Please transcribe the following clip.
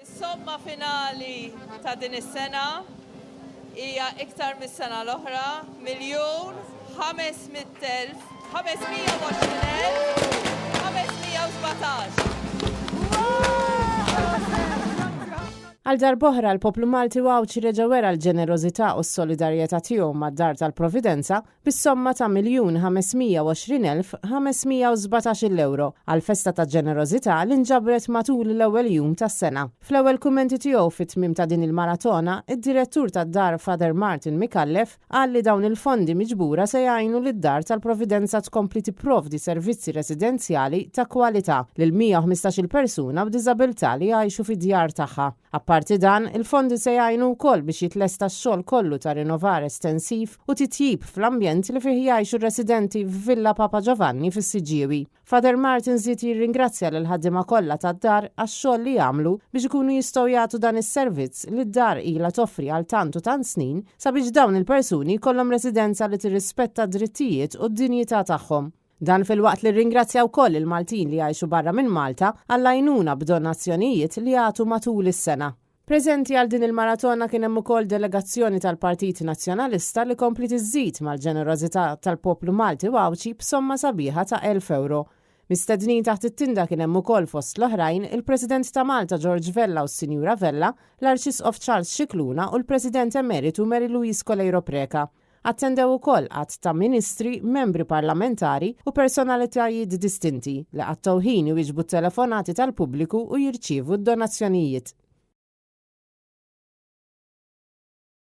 Is-somma finali ta' din is-sena hija iktar mis-sena l-oħra, 1,520,517. Għal darb'oħra l-poplu Malti u Għawdxi reġa' wera l-ġenerożità u s-solidarjetà tiegħu mad-Dar tal-Providenza bis-somma ta' 1,520,517-il ewro għall-Festa ta' Ġenerożità li nġabret matul l-ewwel jum tas-sena. Fl-ewwel kummenti tiegħu fit-tmiem ta' din il-maratona, id-Direttur tad-Dar Father Martin Micallef qal li dawn il-fondi miġbura se jgħinu lid-Dar tal-Providenza tkompli tipprovdi servizzi residenzjali ta' kwalità lil 115-il persuna b'diżabilità li jgħixu fid-djar tagħha. Apparti dan, il-fondi se jgħinu wkoll biex jitlesta x-xogħol kollu ta' rinnovar estensiv u titjib fl-ambjent li fih jgħixu r-residenti f'Villa Papa Giovanni fis-Siġġiewi. Father Martin żied jirringrazzja lill-ħaddiema kollha tad-dar għax-xogħol li jagħmlu biex ikunu jistgħu jagħtu dan is-servizz li d-dar ilha toffri għal tant u tant snin sabiex dawn il-persuni jkollhom residenza li tirrispetta d-drittijiet u d-dinjità tagħhom. Dan filwaqt li rringrazzja wkoll il-Maltin li jgħixu barra minn Malta għall-għajnuna b'donazzjonijiet li jagħtu matul is-sena. Preżenti għal din il-maratona kien hemm ukoll delegazzjoni tal-Partit Nazzjonalista li kompliet iżżid mal-ġenerożità tal-poplu Malti u Għawdxi b'somma sabiħa ta' 1,000 ewro. Mistednin taħt it-tinda kien hemm ukoll fost l-oħrajn il-President ta' Malta George Vella u s-Sinjura Vella, l-Arċisqof Charles Scicluna u l-President Emeritu Mary Louise Coleiro Preca. Attendew ukoll għadd ta' ministri, membri parlamentari u personalitajiet distinti li qattgħu ħin iwieġbu t-telefonati tal-pubbliku u jirċievu d-donazzjonijiet.